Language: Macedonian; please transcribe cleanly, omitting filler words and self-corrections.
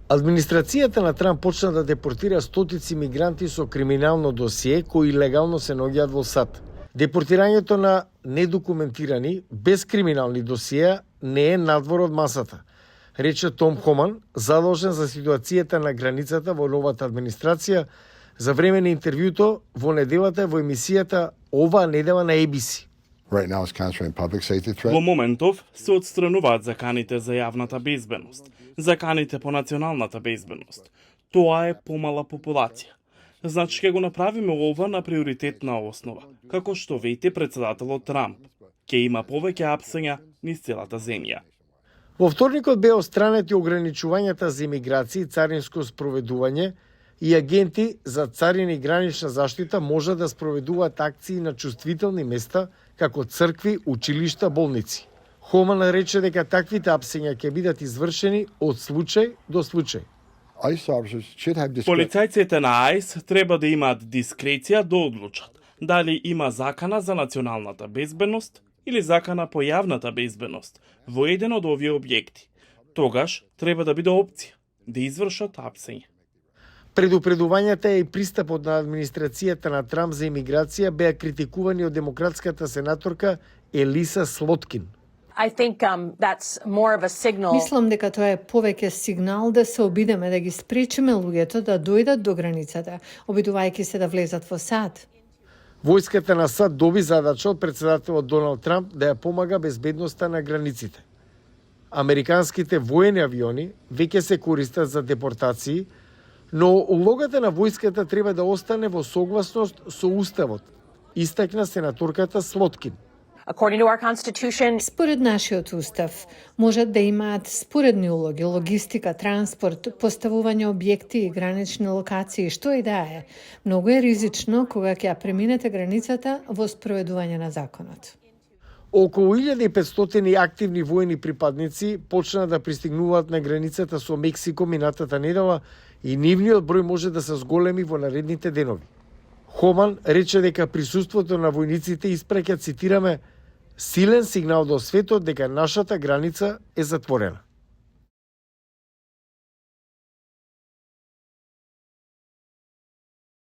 Администрацијата на Трамп почна да депортира стотици мигранти со криминално досие кои легално се наоѓаат во САД. Депортирањето на недокументирани, без криминални досиеа не е надвор од масата, рече Том Хоман, задолжен за ситуацијата на границата во новата администрација, за време на интервјуто во неделата во емисијата Оваа недела на ABC. Во моментов се отстрануваат заканите за јавната безбедност, заканите по националната безбедност. Тоа е помала популација. Значи ќе го направиме ова на приоритетна основа, како што вети председателот Трамп. Ќе има повеќе апсења низ целата земја. Во вторникот беа отстранети ограничувањата за имиграција и царинско спроведување и агенти за царина и гранична заштита можат да спроведуваат акции на чувствителни места како цркви, училишта, болници. Хоман рече дека таквите апсења ќе бидат извршени од случај до случај. Полицајците на АИС треба да имаат дискреција да одлучат дали има закана за националната безбедност или закана по јавната безбедност во еден од овие објекти. Тогаш треба да биде опција да извршат апсење. Предупредувањата и пристапот на администрацијата на Трамп за имиграција беа критикувани од демократската сенаторка Елиса Слоткин. Мислам дека тоа е повеќе сигнал да се обидеме да ги спречиме луѓето да дојдат до границата, обидувајќи се да влезат во САД. Војската на САД доби задача од председателот Доналд Трамп да ја помага безбедноста на границите. Американските воени авиони веќе се користат за депортации, но улогата на војската треба да остане во согласност со уставот, истакна сенаторката Слоткин. Според нашиот устав, можат да имаат споредни улоги, логистика, транспорт, поставување објекти и гранични локации, што и да е. Многу е ризично кога ќе ја преминете границата во спроведување на законот. Околу 1500 активни воени припадници почна да пристигнуваат на границата со Мексико минатата недела и нивниот број може да се зголеми во наредните денови. Хоман рече дека присуството на војниците испраќа, цитираме, силен сигнал до светот дека нашата граница е затворена.